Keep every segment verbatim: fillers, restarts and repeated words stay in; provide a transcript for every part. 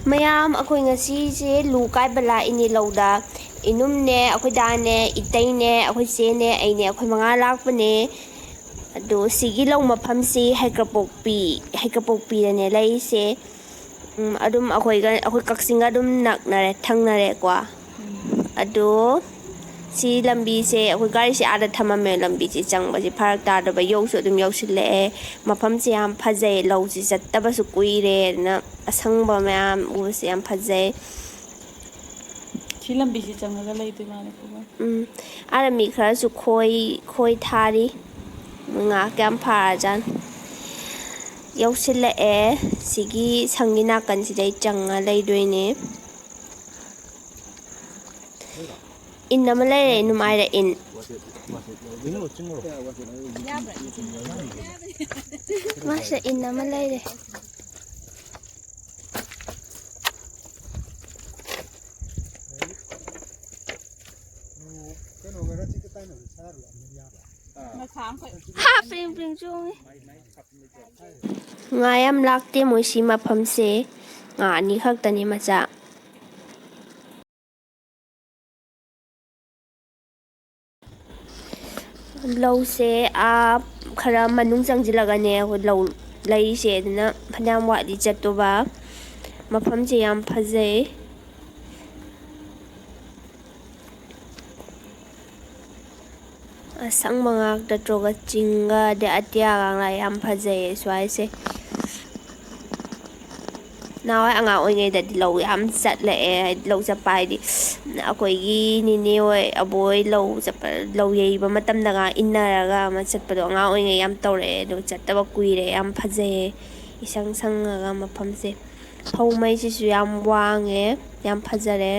ꯃꯌꯥꯝ, ꯑꯩꯈꯣꯏ ꯉꯁꯤꯁꯦ ꯂꯨ ꯀꯥꯏꯕ ꯂꯥꯛꯏꯅꯦ ꯂꯧꯗ꯫ ꯏꯅꯨꯝꯅꯦ, ꯑꯩꯈꯣꯏ ꯗꯥꯅꯦ, ꯏꯇꯩꯅꯦ, ꯑꯩꯈꯣꯏ ꯆꯦꯅꯦ, ꯑꯩꯅꯦ, ꯑꯩꯈꯣꯏ ꯃꯉꯥ ꯂꯥꯛꯄꯅꯦ꯫ ꯑꯗꯣ ꯁꯤꯒꯤ ꯂꯧ ꯃꯐꯝꯁꯤ ꯍꯩꯀ꯭ꯔꯄꯣꯛꯄꯤ, ꯍꯩꯀ꯭ꯔꯄꯣꯛꯄꯤꯗꯅꯦ ꯂꯩꯔꯤꯁꯦ꯫ ꯎꯝ, ꯑꯗꯨꯝ ꯑꯩꯈꯣꯏꯒ, ꯑꯩꯈꯣꯏ ꯀꯛꯆꯤꯡꯒ ꯑꯗꯨꯝ ꯅꯛꯅꯔꯦ, ꯊꯪꯅꯔꯦꯀꯣ꯫ ꯑꯗꯣ ꯁꯤ ꯂꯝꯕꯤꯁꯦ ꯑꯩꯈꯣꯏ ꯒꯥꯔꯤꯁꯦ ꯑꯥꯗ ꯊꯝꯃꯝꯃꯦ, ꯂꯝꯕꯤꯁꯦ ꯆꯪꯕꯁꯦ ꯐꯔꯛ ꯇꯥꯗꯕ, ꯌꯧꯁꯨ ꯑꯗꯨꯝ ꯌꯧꯁꯤꯜꯂꯛꯑꯦ꯫ ꯃꯐꯝꯁꯦ ꯌꯥꯝ ꯐꯖꯩ, ꯂꯧꯁꯤ ꯆꯠꯇꯕꯁꯨ ꯀꯨꯏꯔꯦ, ꯑꯗꯨꯅ ꯑꯁꯪꯕ ꯃꯌꯥꯝ ꯎꯕꯁꯦ ꯌꯥꯝ ꯐꯖꯩ꯫ ꯁꯤ ꯂꯝꯕꯤꯁꯤ ꯆꯪꯉꯒ ꯂꯩꯗꯣꯏ ꯃꯥꯜꯂꯦꯀꯣ꯫ ꯎꯝ, ꯑꯥꯗ ꯃꯤ ꯈꯔꯁꯨ ꯈꯣꯏ, ꯈꯣꯏ ꯊꯥꯔꯤ꯫ ꯃꯣꯏ ꯉꯥ ꯀꯌꯥꯝ ꯐꯥꯔꯖꯥꯠꯅꯣ꯫ ꯌꯧꯁꯤꯜꯂꯛꯑꯦ꯫ ꯁꯤꯒꯤ ꯁꯪꯒꯤ ꯅꯥꯀꯟꯁꯤꯗꯩ ꯆꯪꯉ ꯂꯩꯗꯣꯏꯅꯦ꯫ ꯏꯟ ꯑꯃ ꯂꯩꯔꯦ, ꯅꯨꯡꯉꯥꯏꯔꯦ ꯏꯟ꯫ ꯃꯥꯁꯦ ꯏꯟ ꯑꯃ ꯂꯩꯔꯦ꯫ ꯍꯥ, ꯄ꯭ꯔꯤꯡ ꯄ꯭ꯔꯤꯡ ꯆꯣꯡꯉꯤ꯫ ꯉꯥ ꯌꯥꯝ ꯂꯥꯛꯇꯦ ꯃꯣꯏ ꯁꯤ ꯃꯐꯝꯁꯦ꯫ ꯉꯥ ꯑꯅꯤ ꯈꯛꯇꯅꯤ ꯃꯆꯥ꯫ ꯂꯧꯁꯦ, ꯑꯥ, ꯈꯔ ꯃꯅꯨꯡ ꯆꯪꯁꯤꯜꯂꯒꯅꯦ ꯑꯩꯈꯣꯏ ꯂꯧ ꯂꯩꯔꯤꯁꯦ, ꯑꯗꯨꯅ ꯐꯅꯌꯥꯝ ꯋꯥꯠꯂꯤ ꯆꯠꯇꯧꯕ꯫ ꯃꯐꯝꯁꯦ ꯌꯥꯝ ꯐꯖꯩ꯫ ꯑꯁꯪꯕ ꯉꯥꯛꯇ ꯅꯠꯇ꯭ꯔꯒ ꯆꯤꯡꯒ ꯑꯗꯩ ꯑꯇꯤꯌꯥꯒ ꯂꯥꯛꯑꯦ꯫ ꯌꯥꯝ ꯐꯖꯩꯌꯦ ꯁ꯭ꯋꯥꯏꯁꯦ꯫ ꯅꯍꯥꯟꯋꯥꯏ ꯑꯉꯥꯡ ꯑꯣꯏꯔꯤꯉꯩꯗꯗꯤ ꯂꯧ ꯌꯥꯝ ꯆꯠꯂꯛꯑꯦ꯫ ꯍꯥꯏꯗꯤ ꯂꯧ ꯆꯠꯄ ꯍꯥꯏꯗꯤ ꯑꯩꯈꯣꯏꯒꯤ ꯅꯦꯅꯦ ꯍꯣꯏ, ꯑꯕꯣꯏ ꯂꯧ ꯆꯠꯄ, ꯂꯧ ꯌꯩꯕ ꯃꯇꯝꯗꯒ ꯏꯟꯅꯔꯒ ꯑꯃ ꯆꯠꯄꯗꯣ ꯑꯉꯥꯡ ꯑꯣꯏꯔꯤꯉꯩ ꯌꯥꯝ ꯇꯧꯔꯛꯑꯦ꯫ ꯑꯗꯣ ꯆꯠꯇꯕ ꯀꯨꯏꯔꯦ꯫ ꯌꯥꯝ ꯐꯖꯩꯌꯦ, ꯏꯁꯪ ꯁꯪꯉꯒ ꯃꯐꯝꯁꯦ꯫ ꯐꯧ ꯃꯩꯁꯤꯁꯨ ꯌꯥꯝ ꯋꯥꯡꯉꯦ, ꯌꯥꯝ ꯐꯖꯔꯦ꯫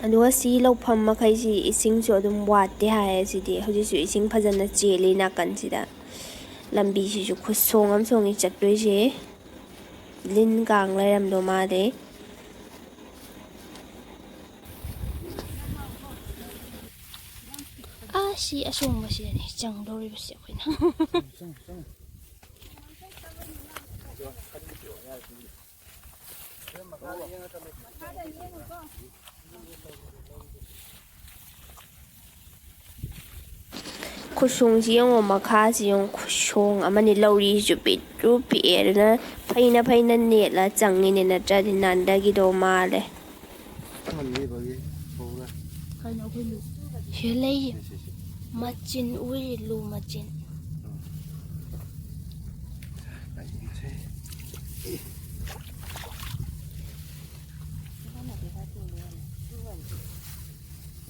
ꯑꯗꯨꯒ ꯁꯤ ꯂꯧꯐꯝ ꯃꯈꯩꯁꯤ ꯏꯁꯤꯡꯁꯨ ꯑꯗꯨꯝ ꯋꯥꯠꯇꯦ ꯍꯥꯏꯌꯦ꯫ ꯁꯤꯗꯤ ꯍꯧꯖꯤꯛꯁꯨ ꯏꯁꯤꯡ ꯐꯖꯅ ꯆꯦꯜꯂꯤ ꯅꯥꯀꯟꯁꯤꯗ꯫ ꯂꯝꯕꯤꯁꯤꯁꯨ ꯈꯨꯁꯣꯡ ꯑꯃ ꯁꯣꯡꯉꯤ ꯆꯠꯇꯣꯏꯁꯦ꯫ ꯂꯤꯟ ꯀꯥꯡ ꯂꯩꯔꯝꯗꯧ ꯃꯥꯜꯂꯦ꯫ ꯑꯥ, ꯁꯤ ꯑꯁꯣꯡꯕꯁꯤꯗꯅꯤ ꯆꯪꯗꯧꯔꯤꯕꯁꯤ ꯑꯩꯈꯣꯏꯅ꯫ ꯈꯨꯁꯣꯡꯁꯤ ꯌꯦꯡꯉꯣ, ꯃꯈꯥꯁꯤ ꯌꯦꯡꯉꯣ, ꯈꯨꯁꯣꯡ ꯑꯃꯅꯤ꯫ ꯂꯧꯔꯤꯁꯤꯁꯨ ꯄꯤꯛꯇ꯭ꯔꯨ ꯄꯤꯛꯑꯦ, ꯑꯗꯨꯅ ꯐꯩꯅ ꯐꯩꯅ ꯅꯦꯠꯂ ꯆꯪꯉꯤꯅꯦ, ꯅꯠꯇ꯭ꯔꯗꯤ ꯅꯥꯟꯗꯈꯤꯗꯧ ꯃꯥꯜꯂꯦ꯫ ꯀꯩꯅꯣ ꯑꯩꯈꯣꯏ ꯁꯤ ꯂꯩ꯫ ꯃꯆꯤꯟ ꯎꯔꯤ, ꯂꯨ ꯃꯆꯤꯟ꯫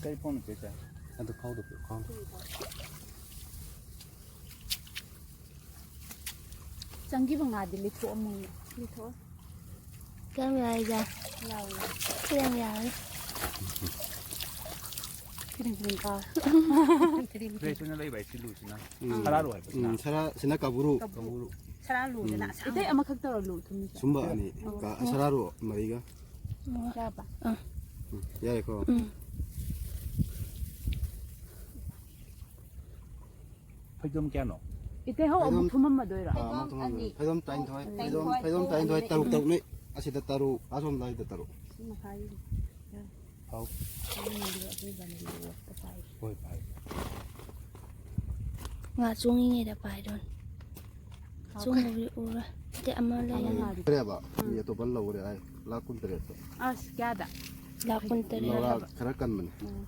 ꯀꯩ ꯐꯣꯟ ꯄꯦ ꯆꯥ? ꯑꯗꯨ ꯐꯥꯎꯗ ꯄꯤꯌꯨ, ꯐꯥꯎꯗ꯫ ꯆꯪꯈꯤꯕ ꯉꯥꯗꯤ ꯂꯤꯊꯣꯛꯑꯝꯃꯣꯏꯅꯦ꯫ ꯂꯤꯊꯣꯛꯑꯣ꯫ ꯀꯌꯥꯝ ꯌꯥꯏꯖꯥ? ꯌꯥꯎꯏ꯫ ꯀꯌꯥꯝ ꯌꯥꯏ? ꯈꯤꯇꯪ ꯈꯤꯇꯪ ꯀꯥꯎ꯫ ꯐ꯭ꯔꯦꯁ ꯑꯣꯏꯅ ꯂꯩꯕ ꯍꯥꯏ ꯁꯤꯂꯨꯁꯤꯅ꯫ ꯎꯝ꯫ ꯁꯔꯥꯔꯨ ꯍꯥꯏꯕꯁꯤꯅ꯫ ꯎꯝ, ꯁꯔꯥ-, ꯁꯤꯅ ꯀꯥꯕꯨꯔꯨ꯫ ꯀꯥꯕꯨꯔꯨ꯫ ꯁꯔꯥ ꯂꯨꯗꯅ ꯎꯝ꯫ ꯑꯁꯥꯡꯕ꯫ ꯏꯇꯩ ꯑꯃꯈꯛ ꯇꯧꯔ ꯂꯨ ꯊꯨꯝꯃꯤꯁꯦ꯫ ꯁꯨꯝꯕ ꯑꯅꯤ꯫ ꯑꯣ꯫ ꯀ-, ꯁꯔꯥꯔꯨ ꯃꯔꯤꯒ꯫ ꯑꯣ꯫ ꯌꯥꯕ? ꯑꯥ꯫ ꯎꯝ, ꯌꯥꯔꯦꯀꯣ꯫ ꯎꯝ꯫ ꯐꯩꯗꯣꯝ ꯀꯌꯥꯅꯣ? ꯏꯇꯩ ꯍꯧ ꯑꯃꯨꯛ ꯐꯩꯗꯣꯝ ꯊꯨꯝꯃꯝꯃꯗꯣꯏꯔꯣ? ꯑꯥ, ꯑꯃ ꯊꯨꯝꯃꯝꯃꯦ꯫ ꯐꯩꯗꯣꯝ ꯇꯔꯥꯅꯤꯊꯣꯏ, ꯐꯩꯗꯣꯝ, ꯐꯩꯗꯣꯝ ꯇꯔꯥꯅꯤꯊꯣꯏ, ꯇꯔꯨꯛ, ꯇꯔꯨꯛꯅꯤ꯫ ꯑꯁꯤꯗ ꯇꯔꯨꯛ, ꯑꯁꯣꯝ ꯂꯥꯏꯗ ꯇꯔꯨꯛ꯫ ꯁꯤ ꯃꯈꯥꯒꯤ꯫ ꯍꯥꯎ꯫ ꯑꯗꯨꯅꯗꯤ ꯑꯩꯈꯣꯏ ꯕꯥꯅꯗꯤ ꯑꯣꯠꯄ ꯇꯥꯏ꯫ ꯍꯣꯏ, ꯐꯩ꯫ ꯉꯥ ꯆꯣꯡꯉꯤꯉꯩꯗ ꯄꯥꯏꯗꯣꯏꯅꯤ꯫ ꯍꯥꯎ꯫ ꯆꯣꯡꯕꯕꯨꯗꯤ ꯎꯔꯣꯏ꯫ ꯑꯗꯩ ꯑꯃ ꯂꯩ꯫ ꯑꯃ ꯉꯥꯗꯤ꯫ ꯂꯧꯔꯦꯕ꯫ ꯎꯝ꯫ ꯃꯤ ꯑꯇꯣꯞꯄꯅ ꯂꯧꯔꯦ ꯍꯥꯏ꯫ ꯂꯥꯈ ꯀꯨꯟꯇꯔꯦꯠꯇ꯫ ꯑꯁ, ꯀꯌꯥꯗ? ꯂꯥꯈ ꯀꯨꯟꯇꯔꯦꯠ꯫ ꯂꯧꯔꯥ ꯈꯔ ꯀꯟꯕꯅꯦ꯫ ꯎꯝ꯫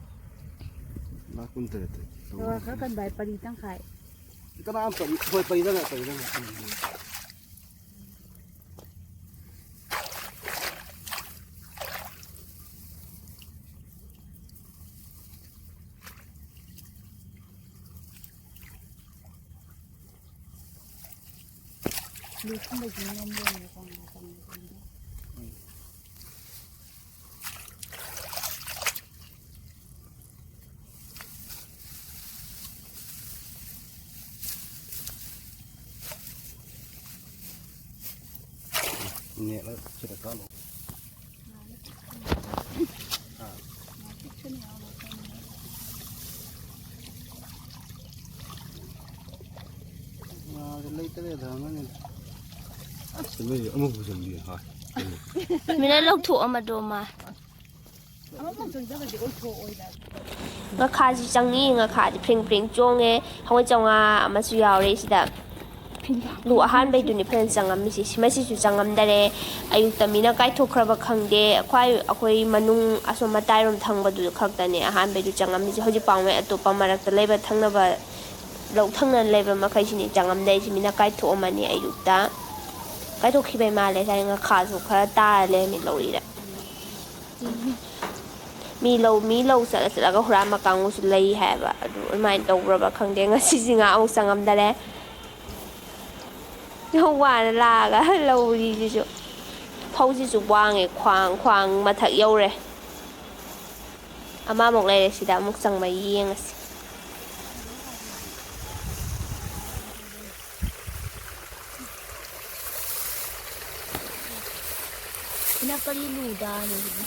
ꯂꯥꯈ ꯀꯨꯟꯇꯔꯦꯠꯇ꯫ ꯂꯧꯔꯥ ꯈꯔ ꯀꯟꯕ ꯍꯥꯏ ꯄꯔꯤ ꯇꯪꯈꯥꯏ꯫ ꯀꯅꯥꯝ ꯄꯔꯤ-, ꯍꯣꯏ, ꯄꯔꯤ ꯇꯪꯈꯥꯏ, ꯄꯔꯤ ꯇꯪꯈꯥꯏ꯫ ꯂꯨꯈꯨꯝꯕꯒꯤ ꯅꯤꯌꯣꯝ ꯂꯩꯔꯝꯃꯦꯀꯣ, ꯉꯥ ꯆꯪꯕ ꯆꯪꯗꯕ꯫ ꯎꯝ꯫ ꯅꯦꯠꯂ ꯁꯤꯗ ꯀꯥꯜꯂꯣ꯫ ꯍꯥ? ꯉꯥ ꯄꯤꯛ ꯊꯟꯅ ꯌꯥꯎꯔ ꯆꯪꯉꯦ꯫ ꯂꯩꯇꯔꯦ ꯊꯝꯃꯅꯤ꯫ ꯑꯁ, ꯅꯣꯏ ꯑꯃ ꯄꯨꯁꯟꯕꯤ, ꯍꯣꯏ꯫ ꯃꯤꯅ ꯂꯧꯊꯣꯛꯑꯝꯃꯗꯣ ꯃꯥ꯫ ꯉꯥꯈꯥꯁꯤ ꯆꯪꯉꯤ, ꯉꯥꯈꯥꯗꯤ ꯐ꯭ꯔꯤꯡ ꯐ꯭ꯔꯤꯡ ꯆꯣꯡꯉꯦ꯫ ꯍꯋꯥꯏ ꯆꯥꯝꯃꯉꯥ ꯑꯃꯁꯨ ꯌꯥꯎꯔꯦ ꯁꯤꯗ꯫ ꯂꯨ ꯑꯍꯥꯟꯕꯩꯗꯨꯅꯤ ꯐꯖꯅ ꯆꯪꯉꯝꯃꯤꯁꯤ꯫ ꯁꯤ ꯃꯁꯤꯁꯨ ꯆꯪꯉꯝꯗꯔꯦ꯫ ꯑꯌꯨꯛꯇ ꯃꯤꯅ ꯀꯥꯏꯊꯣꯛꯈ꯭ꯔꯕ ꯈꯪꯗꯦ꯫ ꯈ꯭ꯋꯥꯏ ꯑꯩꯈꯣꯏ ꯃꯅꯨꯡ ꯑꯁꯣꯝ ꯃꯇꯥꯏꯔꯣꯝ ꯊꯪꯕꯗꯨ ꯈꯛꯇꯅꯦ ꯑꯍꯥꯟꯕꯩꯗꯨ ꯆꯪꯉꯝꯃꯤꯁꯦ꯫ ꯍꯧꯖꯤꯛ ꯄꯥꯎꯃꯩ ꯑꯇꯣꯞꯄ ꯃꯔꯛꯇ ꯂꯩꯕ ꯊꯪꯅꯕ ꯂꯧ ꯊꯪꯅꯅ ꯂꯩꯕ ꯃꯈꯩꯁꯤꯅꯤ ꯆꯪꯉꯝꯗꯩꯁꯤ꯫ ꯃꯤꯅ ꯀꯥꯏꯊꯣꯛꯑꯝꯃꯅꯤ ꯑꯌꯨꯛꯇ꯫ ꯀꯥꯏꯊꯣꯛꯈꯤꯕꯩ ꯃꯥꯜꯂꯦ꯫ ꯉꯁꯥꯏ ꯉꯥꯈꯥꯁꯨ ꯈꯔ ꯇꯥꯔ ꯂꯩꯔꯝꯃꯤ ꯂꯧꯔꯤꯗ꯫ ꯃꯤ ꯂꯧ ꯃꯤ ꯂꯧ ꯆꯠꯂ ꯆꯠꯂꯒ ꯍꯨꯔꯥꯟꯕ ꯀꯥꯡꯕꯨꯁꯨ ꯂꯩ ꯍꯥꯏꯕ꯫ ꯑꯗꯨ ꯑꯗꯨꯃꯥꯏꯅ ꯇꯧꯈ꯭ꯔꯕ ꯈꯪꯗꯦ꯫ ꯉꯁꯤꯁꯤ ꯉꯥ ꯑꯃꯨꯛ ꯆꯪꯉꯝꯗꯔꯦ꯫ ꯌꯥꯝ ꯋꯥꯅ ꯂꯥꯛꯑꯒ ꯂꯧꯔꯤꯁꯤꯁꯨ꯫ ꯐꯧꯁꯤꯁꯨ ꯋꯥꯡꯉꯦ, ꯈ꯭ꯋꯥꯡ ꯈ꯭ꯋꯥꯡ ꯃꯊꯛ ꯌꯧꯔꯦ꯫ ꯑꯃꯃꯨꯛ ꯂꯩꯔꯦ ꯁꯤꯗ ꯑꯃꯨꯛ ꯆꯪꯕ ꯌꯦꯡꯉꯁꯤ꯫ ꯁꯤꯅ ꯀꯔꯤ ꯂꯨꯗꯥꯅꯣ ꯁꯤꯕꯨ?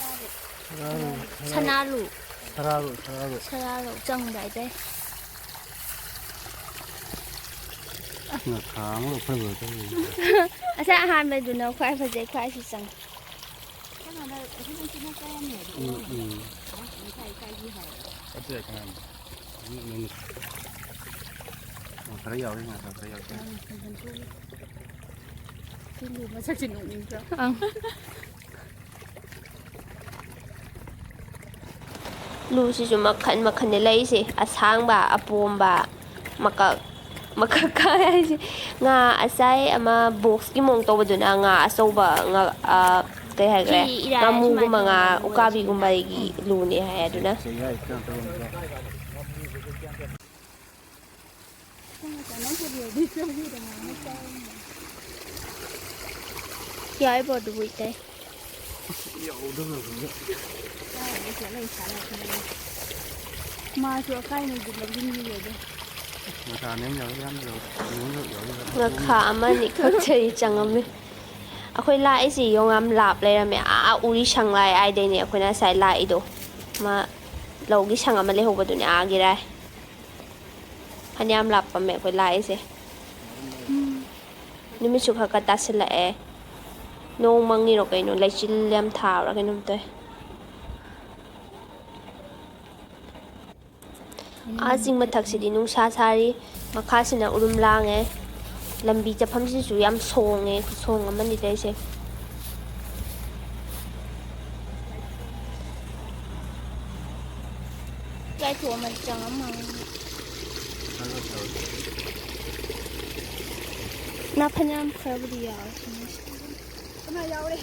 ꯁꯅꯥ ꯂꯨ꯫ ꯁꯅꯥ ꯂꯨ, ꯁꯅꯥ ꯂꯨ꯫ ꯁꯅꯥ ꯂꯨ ꯆꯪꯕ ꯍꯥꯏꯗꯥꯏ? ꯉꯥꯈꯥ ꯑꯃꯒ ꯐꯖꯕ ꯇꯧꯔꯤ꯫ ꯉꯁꯥꯏ ꯑꯍꯥꯟꯕꯗꯨꯅ ꯈ꯭ꯋꯥꯏ ꯐꯖꯩ, ꯈ꯭ꯋꯥꯏꯁꯨ ꯆꯪꯉꯤ꯫ ꯎꯝ, ꯎꯝ꯫ ꯑꯗꯨ ꯀꯅꯥꯅꯣ? ꯎꯝ, ꯎꯝ꯫ ꯈꯔ ꯌꯥꯎꯔꯤ, ꯉꯥꯈꯥ ꯈꯔ ꯌꯥꯎꯔꯤ꯫ ꯁꯤꯕꯨ ꯃꯁꯛꯁꯦ ꯅꯣꯛꯅꯤꯡꯗ꯭ꯔꯣ? ꯑꯪ꯫ ꯂꯨꯁꯤꯁꯨ ꯃꯈꯟ ꯃꯈꯟꯅꯤ ꯂꯩꯔꯤꯁꯦ, ꯑꯁꯥꯡꯕ, ꯑꯄꯣꯝꯕ, ꯃꯀꯛ, ꯃꯀꯛ ꯀꯥꯏ ꯍꯥꯏꯁꯦ, ꯉꯥ ꯑꯆꯥꯏ ꯑꯃ ꯕꯣꯛꯁꯀꯤ ꯃꯑꯣꯡ ꯇꯧꯕꯗꯨꯅ ꯉꯥ ꯑꯆꯧꯕ, ꯉꯥ, ꯑ, ꯀꯩ ꯍꯥꯏꯈ꯭ꯔꯦ, ꯍꯤ ꯏꯔꯥꯏ ꯉꯥꯃꯨꯒꯨꯝꯕ, ꯁꯨꯃꯥꯏꯅ ꯉꯥ ꯇꯧꯔꯝꯃꯦ ꯃꯣꯏ ꯎꯀꯥꯕꯤꯒꯨꯝꯕꯒꯤ ꯂꯨꯅꯦ ꯍꯥꯏ ꯑꯗꯨꯅ꯫ ꯌꯥꯏꯕꯣ ꯑꯗꯨꯕꯨ ꯏꯇꯩ꯫ ꯃꯥꯁꯨ ꯑꯀꯥꯏꯅꯩꯗꯨ ꯂꯧꯁꯤꯟꯈꯤꯕꯗꯣ꯫ ꯉꯥꯈꯥ ꯑꯃꯅꯤ ꯈꯛ ꯆꯍꯤ ꯆꯪꯉꯝꯃꯤ꯫ ꯑꯩꯈꯣꯏ ꯂꯥꯛꯏꯁꯤ ꯌꯣꯡ ꯌꯥꯝ ꯂꯥꯞ ꯂꯩꯔꯝꯃꯦ꯫ ꯑꯥ ꯎꯔꯤ ꯁꯪ ꯂꯥꯏ ꯑꯥꯏꯗꯩꯅꯦ ꯑꯩꯈꯣꯏꯅ ꯉꯁꯥꯏ ꯂꯥꯛꯏꯗꯣ꯫ ꯃꯥ ꯂꯧꯒꯤ ꯁꯪ ꯑꯃ ꯂꯩꯍꯧꯕꯗꯨꯅꯦ ꯑꯥꯒꯤꯔꯥꯏ꯫ ꯐꯅꯌꯥꯝ ꯂꯥꯞꯄꯝꯃꯦ ꯑꯩꯈꯣꯏ ꯂꯥꯛꯏꯁꯦ꯫ ꯅꯨꯃꯤꯠꯁꯨ ꯈꯔ ꯈꯔ ꯇꯥꯁꯤꯜꯂꯛꯑꯦ꯫ ꯅꯣꯡ ꯃꯪꯉꯤꯔꯣ ꯀꯩꯅꯣ, ꯂꯩꯆꯤꯜ ꯌꯥꯝ ꯊꯥꯕ꯭ꯔꯥ ꯀꯩꯅꯣꯝ ꯇꯧꯋꯦ꯫ ꯑꯥ ꯆꯤꯡ ꯃꯊꯛꯁꯤꯗꯤ ꯅꯨꯡꯁꯥ ꯁꯥꯔꯤ, ꯃꯈꯥꯁꯤꯅ ꯎꯔꯨꯝ ꯂꯥꯡꯉꯦ꯫ ꯂꯝꯕꯤ ꯆꯠꯐꯝꯁꯤꯁꯨ ꯌꯥꯝ ꯁꯣꯡꯉꯦ, ꯈꯨꯁꯣꯡ ꯑꯃꯅꯤ ꯇꯧꯔꯤꯁꯦ꯫ ꯀꯥꯏꯊꯣꯛꯑꯝꯃꯗꯤ ꯆꯪꯉꯝꯃꯔꯣꯏ꯫ ꯅꯥ ꯐꯅꯌꯥꯝ ꯈꯔꯕꯨꯗꯤ ꯌꯥꯎꯔꯦ꯫ ꯀꯅꯥ ꯌꯥꯎꯔꯦ?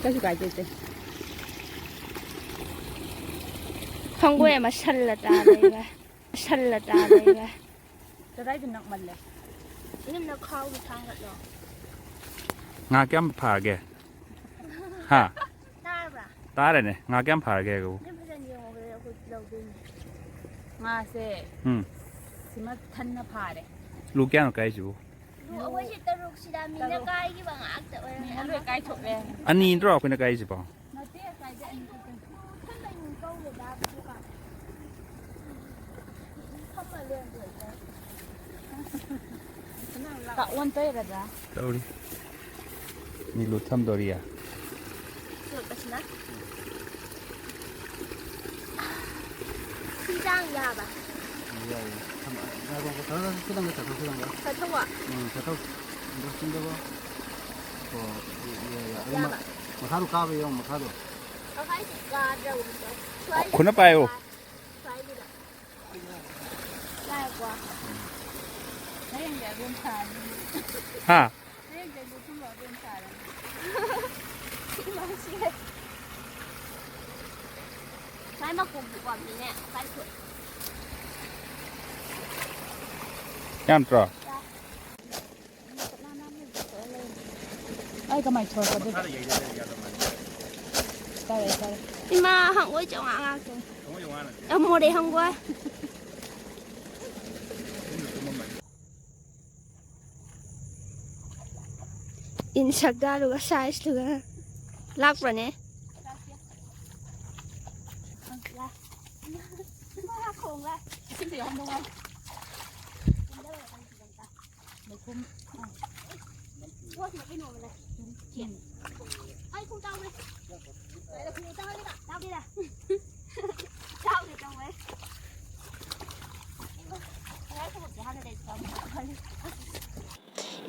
ꯀꯩꯁꯨ ꯀꯥꯏꯗꯦ, ꯏꯆꯦ꯫ ꯍꯪꯒꯣꯏ ꯑꯃ ꯁꯜꯂ ꯇꯥ ꯂꯩꯕ꯫ ꯁꯜꯂ ꯇꯥ ꯂꯩꯕ꯫ ꯀꯗꯥꯏꯗ ꯅꯛꯃꯜꯂꯦ? ꯏꯅꯝꯅ ꯈꯥꯎꯗꯣ ꯊꯥꯡꯒꯠꯂꯣ꯫ ꯉꯥ ꯀꯌꯥꯝ ꯐꯥꯔꯒꯦ? ꯍꯥ? ꯇꯥꯔꯕ꯭ꯔꯥ? ꯇꯥꯔꯦꯅꯦ꯫ ꯉꯥ ꯀꯌꯥꯝ ꯐꯥꯔꯒꯦ ꯍꯥꯏꯕꯕꯨ? ꯑꯗꯨꯝ ꯐꯖꯅ ꯌꯦꯡꯉꯣ, ꯑꯩꯈꯣꯏ ꯂꯧꯗꯣꯏꯅꯦ꯫ ꯉꯥꯁꯦ ꯎꯝ꯫ ꯁꯤꯃ ꯊꯟꯅ ꯐꯥꯔꯦ꯫ ꯂꯨ ꯀꯌꯥꯅꯣ ꯀꯥꯏꯁꯤꯕꯨ? ꯂꯨ ꯑꯩꯈꯣꯏ ꯁꯤ ꯇꯔꯨꯛꯁꯤꯗ ꯃꯤꯅ ꯇꯔꯨꯛ꯫ ꯀꯥꯏꯈꯤꯕ ꯉꯥꯛꯇ ꯑꯣꯏꯔꯝꯃꯦ꯫ ꯃꯤꯅ ꯂꯣꯏ ꯀꯥꯏꯊꯣꯛꯂꯦ꯫ ꯑꯅꯤ ꯅꯠꯇ꯭ꯔꯣ ꯑꯩꯈꯣꯏꯅ ꯀꯥꯏꯁꯤꯕꯣ? ꯅꯠꯇꯦ, ꯀꯥꯏꯗꯩ ꯑꯅꯤ ꯈꯛꯇꯅꯤ꯫ ꯊꯝꯕꯩ ꯀꯧꯔꯦꯗ ꯗꯨꯀꯥꯟ꯫ ꯊꯝꯃ ꯂꯣꯏꯔꯦ꯫ ꯀꯥ ꯑꯣꯟ ꯇꯩꯔꯗ꯭ꯔꯥ? ꯇꯧꯔꯤ꯫ ꯃꯤ ꯂꯨꯠ ꯊꯝꯗꯣꯔꯤꯌꯥ? ꯁꯤ ꯆꯥꯡ ꯌꯥꯕ? ꯌꯥꯏꯌꯦ꯫ ꯊꯝ-, ꯉꯥꯏꯈꯣ, ꯈꯤꯇꯪ ꯆꯠꯊꯣꯛ, ꯈꯤꯇꯪ꯫ ꯆꯠꯊꯣꯛꯑꯣ? ꯎꯝ, ꯆꯠꯊꯣꯛ꯫ ꯏꯟꯗꯣꯔ ꯆꯤꯡꯗꯕ꯫ ꯍꯣꯏ, ꯌꯥꯏ, ꯌꯥꯏ꯫ ꯑꯗꯨ ꯌꯥꯕ꯫ ꯃ-, ꯃꯈꯥꯗꯣ ꯀꯥꯕ ꯌꯦꯡꯉꯣ, ꯃꯈꯥꯗꯣ꯫ ꯃꯈꯥꯏꯁꯤ ꯀꯥꯗ꯭ꯔꯕ ꯈꯨꯠꯅ ꯄꯥꯏꯌꯣ꯫ ꯁ꯭ꯋꯥꯏꯁꯤꯗ꯫ ꯉꯥꯏꯈꯣ꯫ ꯍꯌꯦꯡꯗꯤ ꯑꯗꯨꯝ ꯐꯔꯅꯤ꯫ ꯍꯥ? ꯍꯌꯦꯡꯗꯤ ꯑꯗꯨꯝ ꯊꯨꯝꯕ ꯑꯗꯨꯝ ꯐꯔꯅꯤ꯫ ꯁꯤꯃ ꯁꯤꯔꯦ꯫ ꯁ꯭ꯋꯥꯏ ꯃꯈꯣꯡ ꯄꯤꯛꯄ ꯃꯤꯅꯦ ꯀꯥꯏꯊꯣꯛꯑꯦ꯫ ꯌꯥꯝꯗ꯭ꯔꯣ? ꯑꯩ ꯀꯃꯥꯏ ꯊꯣꯔꯛꯀꯗꯣꯏꯕ? ꯇꯥꯔꯦ, ꯇꯥꯔꯦ꯫ ꯏꯃꯥ, ꯍꯪꯉꯣꯏ ꯆꯥꯝꯃꯉꯥ ꯉꯥꯛꯇꯅꯤ꯫ ꯑ, ꯃꯣꯔꯦ ꯍꯪꯉꯣꯏ꯫ ꯇꯨꯝꯃꯝꯃꯅꯤ꯫ ꯏꯟ ꯁꯛꯇꯥꯗꯨꯒ ꯁꯥꯏꯖꯇꯨꯒ꯫ ꯂꯥꯛꯄ꯭ꯔꯅꯦ?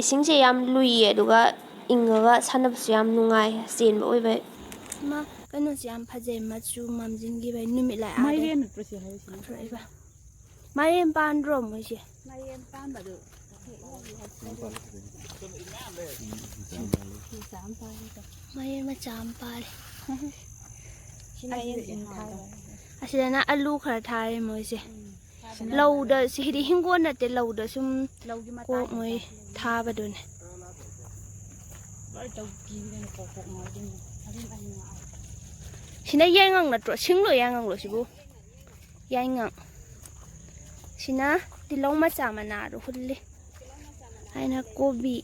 ꯏꯁꯤꯡꯁꯦ ꯌꯥꯝ ꯂꯨꯏꯌꯦ, ꯑꯗꯨꯒ ꯏꯪꯉꯒ ꯁꯥꯟꯅꯕꯁꯨ ꯌꯥꯝ ꯅꯨꯡꯉꯥꯏ, ꯆꯦꯟꯕ ꯑꯣꯏꯕꯩ꯫ ꯃꯥ ꯀꯩꯅꯣꯁꯦ ꯌꯥꯝ ꯐꯖꯩ, ꯃꯆꯨ ꯃꯝꯁꯤꯟꯈꯤꯕꯩ, ꯅꯨꯃꯤꯠ ꯂꯥꯏ ꯑꯥꯗꯩ ꯃꯥꯏꯔꯦꯟ ꯅꯠꯇ꯭ꯔꯣ ꯁꯤ ꯍꯥꯏꯔꯤꯁꯤ? ꯊꯣꯛꯂꯛꯏꯕ꯫ ꯃꯥꯏꯔꯦꯟ ꯄꯥꯟꯗ꯭ꯔꯣ ꯃꯣꯏꯁꯦ? ꯃꯥꯏꯔꯦꯟ ꯄꯥꯟꯕꯗꯨ ꯍꯦꯛ ꯌꯦꯡꯒꯦ ꯍꯥꯏꯕ꯫ ꯃꯥꯏꯔꯦꯟ ꯃꯆꯥ ꯑꯃ ꯄꯥꯜꯂꯤ꯫ ꯁꯤ ꯃꯥꯏꯔꯦꯟꯁꯦ ꯍꯥꯟꯅ꯫ ꯑꯁꯤꯗꯅ ꯑꯂꯨ ꯈꯔ ꯊꯥꯔꯤ ꯃꯣꯏꯁꯦ꯫ ꯎꯝ꯫ ꯂꯧꯗ, ꯁꯤꯗꯤ ꯍꯤꯡꯒꯣꯜ ꯅꯠꯇꯦ, ꯂꯧꯗ ꯁꯨꯝ ꯂꯧꯒꯤ ꯀꯣꯛ ꯃꯇꯥꯏꯗ ꯃꯣꯏ ꯊꯥꯕꯅꯤ꯫ ꯊꯥꯕꯗꯨꯅꯦ꯫ ꯂꯣꯏ ꯇꯧꯈꯤꯕꯗꯅ ꯀꯣꯛ ꯀꯣꯛ ꯉꯥꯎꯗꯣꯏꯅꯦ꯫ ꯑꯗꯨꯝ ꯑꯩ ꯉꯥꯛꯑꯦ꯫ ꯁꯤꯅ ꯌꯥꯏꯉꯪ ꯅꯠꯇ꯭ꯔꯣ? ꯁꯤꯡꯂꯣ ꯌꯥꯏꯉꯪꯂꯣ ꯁꯤꯕꯨ? ꯌꯥꯏꯉꯪ꯫ ꯁꯤꯅ ꯇꯤꯜꯍꯧ ꯃꯆꯥ ꯃꯅꯥꯗꯣ ꯍꯨꯜꯂꯤ꯫ ꯑꯩꯅ ꯀꯣꯕꯤ꯫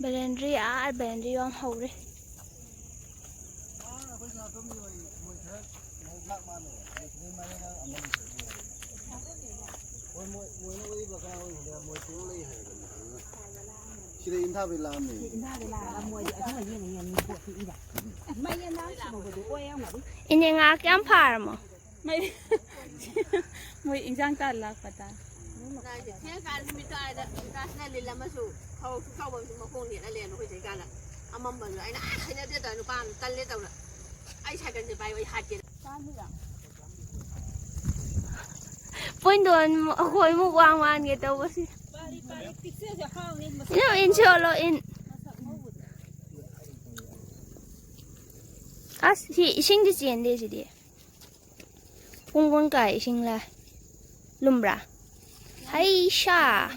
ꯕꯦꯂꯦꯟꯗ꯭ꯔꯤ, ꯑꯥ, ꯕꯦꯂꯦꯟꯗ꯭ꯔꯤ ꯌꯥꯝ ꯍꯧꯔꯤ꯫ ꯁꯤꯗ ꯏꯟꯊꯥꯕꯩ ꯂꯥꯛꯑꯝꯃꯦ꯫ ꯏꯟꯊꯥꯕꯩ ꯂꯥꯛꯑꯒ ꯃꯣꯏꯗꯤ ꯑꯗꯨꯃꯥꯏꯅ ꯌꯦꯡꯉ ꯌꯦꯡꯉ ꯄꯣꯠꯇꯨ ꯏꯕ꯫ ꯃꯩ ꯌꯦꯟ ꯂꯥꯛ ꯁꯤꯃꯧꯕꯗꯨ ꯑꯣꯏ ꯌꯥꯝ ꯋꯥꯔꯤ꯫ ꯏꯅꯦ, ꯉꯥ ꯀꯌꯥꯝ ꯐꯥꯔꯃꯣ? ꯃꯩ-, ꯃꯣꯏ ꯏꯟꯖꯥꯡ ꯆꯥ ꯂꯥꯛꯄ ꯇꯥ꯫ ꯊꯦꯡꯉꯀꯥꯟ ꯅꯨꯃꯤꯠ ꯇꯥꯔꯦꯗ, ꯀꯥꯁꯤꯅ ꯂꯤꯜ ꯑꯃꯁꯨ ꯈꯥꯎ ꯆꯥꯎꯕ ꯑꯃꯁꯨ ꯃꯈꯣꯡ ꯅꯦꯠꯅ ꯂꯩꯔꯝꯃꯦ ꯑꯩꯈꯣꯏ ꯆꯠ ꯀꯥꯟꯗ꯫ ꯑꯃꯝꯕꯗꯨꯗ ꯑꯩꯅ, "ꯑꯥ, ꯍꯩꯅꯗꯦ" ꯇꯧꯔ ꯅꯨꯄꯥ ꯑꯃ ꯇꯜꯂꯦ ꯇꯧꯔ꯫ ꯑꯩ ꯁꯥꯏꯀꯜꯁꯦ ꯄꯥꯏꯌꯨ, ꯑꯩ ꯍꯥꯠꯀꯦ꯫ ꯄꯣꯏꯟꯗꯣꯟ ꯑꯩꯈꯣꯏꯃꯨꯛ ꯋꯥꯡ ꯋꯥꯡꯒꯦ ꯇꯧꯕꯁꯤ꯫ ꯄꯤꯛꯆꯔꯁꯦ ꯍꯥꯎꯅꯤ, ꯃꯁꯛ ꯏꯅꯣ, ꯏꯟ ꯁꯣꯜꯂꯣ, ꯏꯟ꯫ ꯃꯁꯛ ꯉꯧꯕꯗꯣ꯫ ꯑꯁ, ꯁꯤ ꯏꯁꯤꯡꯗꯤ ꯆꯦꯟꯗꯦ ꯁꯤꯗꯤ꯫ ꯄꯨꯡ ꯀꯨꯟ ꯀꯥꯏ ꯏꯁꯤꯡ ꯂꯥꯏ꯫ ꯂꯨꯝꯕ꯭ꯔꯥ? ꯍꯩꯁꯥ!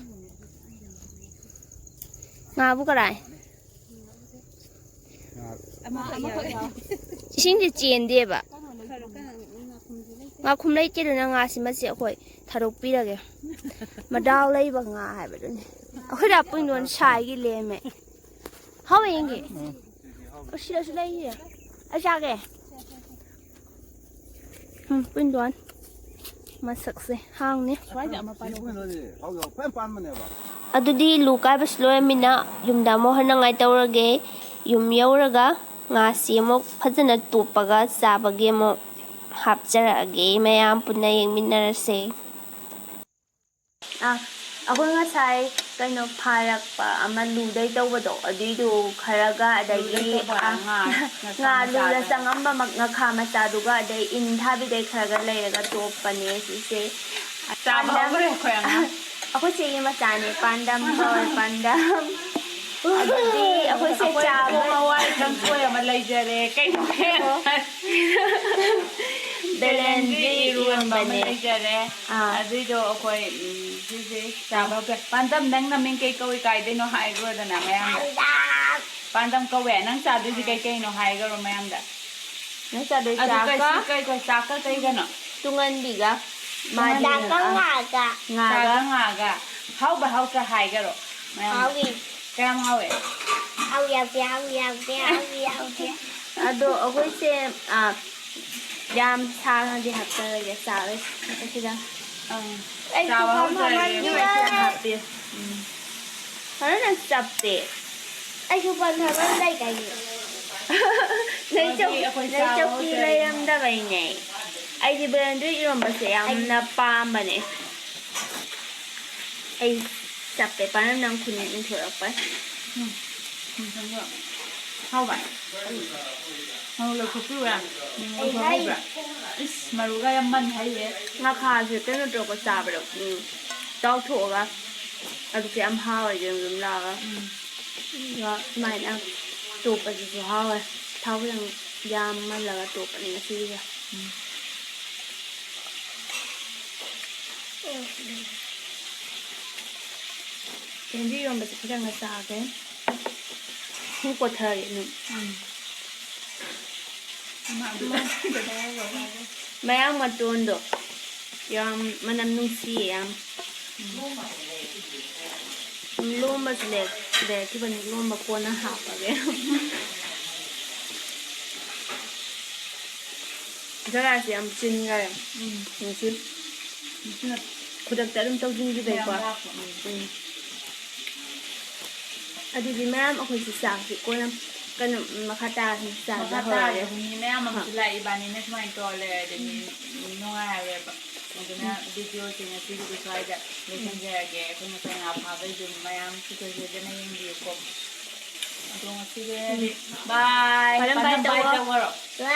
ꯉꯥꯕꯨ ꯀꯔꯥꯏ? ꯑꯃꯈꯛ ꯌꯥꯎꯋꯦ꯫ ꯏꯁꯤꯡꯁꯦ ꯆꯦꯟꯗꯦꯕ꯫ ꯉꯥꯈꯨꯝ ꯂꯩꯇꯦꯗꯅ ꯉꯥꯁꯤꯃꯁꯦ ꯑꯩꯈꯣꯏ ꯊꯥꯗꯣꯛꯄꯤꯔꯒꯦ꯫ ꯃꯗꯥꯎ ꯂꯩꯕ ꯉꯥ ꯍꯥꯏꯕꯗꯨꯅꯤ꯫ ꯑꯩꯈꯣꯏꯗ ꯄꯨꯡꯗꯣꯟ ꯁꯥꯏꯒꯤ ꯂꯦꯝꯃꯦ꯫ ꯍꯥꯎꯋꯦ ꯌꯦꯡꯒꯦ꯫ ꯑꯣ, ꯁꯤꯗꯁꯨ ꯂꯩꯌꯦ꯫ ꯑꯩ ꯆꯥꯒꯦ꯫ ꯎꯝ, ꯄꯨꯡꯗꯣꯟ꯫ ꯃꯁꯛꯁꯦ ꯍꯥꯎꯅꯤ꯫ ꯁ꯭ꯋꯥꯏꯗ ꯑꯃ ꯄꯥꯜꯍꯧꯕꯅꯦ꯫ ꯀꯩꯅꯣꯅꯦ, ꯍꯧꯖꯤꯛ ꯐꯖꯅ ꯄꯥꯟꯕꯅꯦꯕ꯫ ꯑꯗꯨꯗꯤ ꯂꯨ ꯀꯥꯏꯕꯁꯨ ꯂꯣꯏꯔꯃꯤꯅ ꯌꯨꯝꯗ ꯑꯃꯨꯛ ꯍꯟꯅꯉꯥꯏ ꯇꯧꯔꯒꯦ꯫ ꯌꯨꯝ ꯌꯧꯔꯒ ꯉꯥꯁꯤ ꯑꯃꯨꯛ ꯐꯖꯅ ꯇꯣꯞꯄꯒ ꯆꯥꯕꯒꯤ ꯑꯃꯨꯛ ꯍꯥꯞꯆꯔꯛꯑꯒꯦ꯫ ꯃꯌꯥꯝ ꯄꯨꯟꯅ ꯌꯦꯡꯃꯤꯟꯅꯔꯁꯦ꯫ ꯑꯥ, ꯑꯩꯈꯣꯏ ꯉꯁꯥꯏ ꯀꯩꯅꯣ ꯐꯥꯔꯛꯄ ꯑꯃ ꯂꯨꯗꯩ ꯇꯧꯕꯗꯣ, ꯑꯗꯨꯏꯗꯨ ꯈꯔꯒ, ꯑꯗꯒꯤ, ꯂꯨꯗꯩ ꯇꯧꯕ ꯑꯥ, ꯉꯥ, ꯉꯥ ꯂꯨꯗ ꯃꯆꯥꯗꯣ꯫ ꯆꯪꯉꯝꯕ ꯃꯛ-, ꯉꯥꯈꯥ ꯃꯆꯥꯗꯨꯒ, ꯑꯗꯩ ꯏꯟ ꯊꯥꯕꯤꯗꯩ ꯈꯔꯒ ꯂꯩꯔꯒ ꯇꯣꯞꯄꯅꯦ ꯁꯤꯁꯦ꯫ ꯆꯥꯕ ꯄꯥꯟꯗꯝ-, ꯍꯧꯈ꯭ꯔꯦ ꯑꯩꯈꯣꯏ ꯑꯉꯥꯡ꯫ ꯑꯩꯈꯣꯏ ꯆꯦꯒꯤ ꯃꯆꯥꯅꯦ, ꯄꯥꯟꯗꯝ ꯀꯧꯋꯦ, ꯄꯥꯟꯗꯝ꯫ ꯑꯗꯨꯗꯤ ꯑꯩꯈꯣꯏꯁꯦ ꯑꯩꯈꯣꯏ ꯆꯥꯕ ꯄꯣꯡ ꯍꯋꯥꯏ ꯀꯥꯡꯁꯣꯏ ꯑꯃ ꯂꯩꯖꯔꯦ꯫ ꯀꯩꯅꯣ? ꯕꯦꯂꯦꯟꯗ꯭ꯔꯤ ꯕꯦꯂꯦꯟꯗ꯭ꯔꯤ ꯏꯔꯣꯟꯕ ꯑꯃ ꯏꯔꯣꯟꯕꯅꯦ꯫ ꯂꯩꯖꯔꯦ꯫ ꯑꯥ꯫ ꯑꯗꯨꯏꯗꯣ ꯑꯩꯈꯣꯏ, ꯎꯝ, ꯁꯤꯁꯦ ꯆꯥꯕ ꯍꯧꯈ꯭ꯔꯦ꯫ ꯄꯥꯟꯗꯝ, ꯅꯪ ꯅꯃꯤꯡ ꯀꯩ ꯀꯧꯏ? ꯀꯥꯏꯗꯩꯅꯣ ꯍꯥꯏꯈ꯭ꯔꯣꯗꯅ ꯃꯌꯥꯝꯗ꯫ ꯄꯥꯟꯗꯝ꯫ ꯄꯥꯟꯗꯝ ꯀꯧꯋꯦ꯫ ꯅꯪ ꯆꯥꯗꯣꯏꯁꯤ ꯀꯩ ꯀꯩꯅꯣ ꯍꯥꯏꯈꯔꯣ ꯃꯌꯥꯝꯗ꯫ ꯅꯪ ꯆꯥꯗꯣꯏ ꯑꯗꯨ ꯀꯩ, ꯆꯥꯛꯀ ꯁꯤ ꯀꯩ, ꯀꯩ, ꯆꯥꯛꯀ ꯀꯩꯒꯅꯣ? ꯇꯨꯡꯍꯟꯕꯤꯒ꯫ ꯃꯥꯗꯤ ꯆꯥꯛꯀ ꯉꯥ-, ꯉꯥꯒ꯫ ꯆꯥꯛꯀ ꯉꯥꯒ꯫ ꯍꯥꯎꯕ ꯍꯥꯎꯇ꯭ꯔꯥ ꯍꯥꯏꯈꯔꯣ ꯃꯌꯥꯝꯗ꯫ ꯍꯥꯎꯏ꯫ ꯀꯌꯥꯝ ꯍꯥꯎꯋꯦ? ꯍꯥꯎꯏ ꯌꯥꯎꯗꯦ, ꯍꯥꯎꯏ ꯌꯥꯎꯗꯦ, ꯍꯥꯎꯏ ꯌꯥꯎꯗꯦ꯫ ꯑꯗꯣ ꯑꯩꯈꯣꯏꯁꯦ, ꯑꯥ, ꯌꯥꯝ ꯁꯥꯅꯗꯤ ꯍꯥꯞꯆꯔꯒꯦ, ꯆꯥꯔꯣꯏ ꯑꯁꯤꯗ꯫ ꯑꯪ꯫ ꯑꯩꯁꯨ ꯆꯥꯕ ꯐꯝ ꯍꯧꯗ꯭ꯔꯗꯤ ꯐꯝꯃꯟꯗꯅ ꯑꯩꯈꯣꯏ ꯆꯞꯄꯦ꯫ ꯐꯖꯅ ꯆꯞꯄꯦ꯫ ꯑꯩꯁꯨ ꯐꯝ ꯐꯝꯃꯟ ꯂꯩ ꯀꯩꯒꯤꯅꯣ? ꯅꯣꯏ ꯆꯧ-, ꯑꯗꯨꯗꯤ ꯑꯩꯈꯣꯏ ꯅꯣꯏ ꯆꯥꯕ ꯆꯧꯀꯤ ꯍꯧꯗ꯭ꯔꯗꯤ꯫ ꯂꯩꯔꯝꯗꯕꯩꯅꯦ꯫ ꯑꯩꯗꯤ ꯕꯦꯂꯦꯟꯗ꯭ꯔꯤ ꯏꯔꯣꯝꯕꯁꯦ ꯌꯥꯝꯅ ꯄꯥꯝꯕꯅꯦ꯫ ꯑꯩ ꯆꯞꯄꯦ, ꯄꯥꯟꯅꯝ ꯅꯪ ꯈꯨꯅꯤꯡ ꯏꯟꯊꯣꯔꯛꯄꯩ꯫ ꯎꯝ, ꯎꯝ, ꯈꯪꯕ꯭ꯔꯣ? ꯍꯥꯎꯕ? ꯃꯔꯨ ꯂꯧꯊꯣꯛꯄꯤꯌꯨꯔꯥ? ꯎꯝ, ꯑꯩ ꯂꯧꯊꯣꯛꯍꯧꯕ꯭ꯔꯥ? ꯍꯥꯏ-, ꯏꯁ, ꯃꯔꯨꯒ ꯌꯥꯝ ꯃꯟ ꯍꯩꯌꯦ꯫ ꯉꯥꯈꯥꯁꯦ ꯀꯩꯅꯣ ꯇꯧꯔꯒ ꯆꯥꯕꯗꯣ, ꯎꯝ, ꯇꯥꯎꯊꯣꯛꯑꯒ, ꯑꯗꯨꯁꯨ ꯌꯥꯝ ꯍꯥꯎꯋꯦ, ꯌꯨꯝ ꯌꯨꯝ ꯂꯥꯎꯔꯒ꯫ ꯎꯝ꯫ ꯑꯗꯨꯒ ꯁꯨꯃꯥꯏꯅ ꯇꯣꯞꯄꯁꯤꯁꯨ ꯍꯥꯎꯋꯦ꯫ ꯊꯥꯎ ꯈꯤꯇꯪ ꯌꯥꯝꯃꯜꯂꯒ ꯇꯣꯞꯄꯅꯤ ꯉꯁꯤꯒꯤꯁꯦ꯫ ꯎꯝ꯫ ꯌꯦꯟꯕꯤ ꯏꯔꯣꯟꯕꯁꯦ ꯈꯤꯇꯪꯒ ꯆꯥꯒꯦ꯫ ꯁꯨꯝ ꯀꯣꯠꯊꯔꯒꯦ ꯑꯗꯨꯝ꯫ ꯎꯝ꯫ ꯃꯌꯥꯡ ꯃꯇꯣꯟꯗꯣ ꯌꯥꯝ ꯃꯅꯝ ꯅꯨꯡꯁꯤꯌꯦ ꯌꯥꯝ꯫ ꯂꯣꯝꯕꯁꯨ ꯂꯩ-, ꯂꯩꯔꯛꯈꯤꯕꯅꯤ, ꯂꯣꯝꯕ ꯀꯣꯟꯅ ꯍꯥꯞꯄꯒꯦ꯫ ꯖꯒꯥꯁꯦ ꯌꯥꯝ ꯆꯤꯟꯈꯔꯦ꯫ ꯎꯝ꯫ ꯉꯁꯤ ꯈꯨꯗꯛꯇ ꯑꯗꯨꯝ ꯇꯧꯁꯤꯟꯈꯤꯕꯩꯀꯣ꯫ ꯃꯌꯥꯝ ꯂꯥꯛꯄ, ꯎꯝ꯫ ꯎꯝ꯫ ꯑꯗꯨꯗꯤ ꯃꯌꯥꯝ ꯑꯩꯈꯣꯏꯁꯨ ꯆꯥꯛꯁꯤ ꯀꯣꯟꯅ ꯀꯩꯅꯣ ꯃꯈꯥ ꯇꯥꯔꯁꯤ ꯆꯥꯕ ꯃꯈꯥ ꯍꯧꯔꯒꯦ꯫ ꯇꯥꯔꯁꯤ ꯃꯤ ꯃꯌꯥꯝ ꯑꯃꯁꯨ ꯍꯣꯏ꯫ ꯂꯥꯛꯏ, ꯏꯕꯥꯅꯤꯅ ꯁꯨꯃꯥꯏꯅ ꯇꯧꯔ ꯂꯩꯔꯗꯤ ꯃꯤ ꯎꯝ꯫ ꯅꯨꯡꯉꯥꯏꯔꯔꯣꯏꯕ꯫ ꯑꯗꯨꯅ ꯎꯝ꯫ ꯚꯤꯗꯤꯑꯣꯁꯤ ꯉꯁꯤꯒꯤꯗꯤ ꯁ꯭ꯋꯥꯏꯗ ꯎꯝ꯫ ꯂꯣꯏꯁꯤꯟꯖꯔꯒꯦ꯫ ꯑꯩꯈꯣꯏ ꯉꯁꯥꯏ ꯉꯥ ꯐꯥꯕꯩꯗꯨ ꯃꯌꯥꯝ ꯁꯤꯈꯣꯏ ꯁꯣꯏꯗꯅ ꯌꯦꯡꯕꯤꯌꯨꯀꯣ꯫ ꯑꯗꯣ ꯉꯁꯤꯒꯤ ꯎꯝ꯫ ꯕꯥꯏ꯫ ꯄꯥꯟꯗꯝ ꯄꯥꯟꯗꯝ ꯕꯥꯏ ꯕꯥꯏ ꯇꯧꯔꯣ꯫ ꯇꯧꯔꯣ꯫ ꯋꯥ!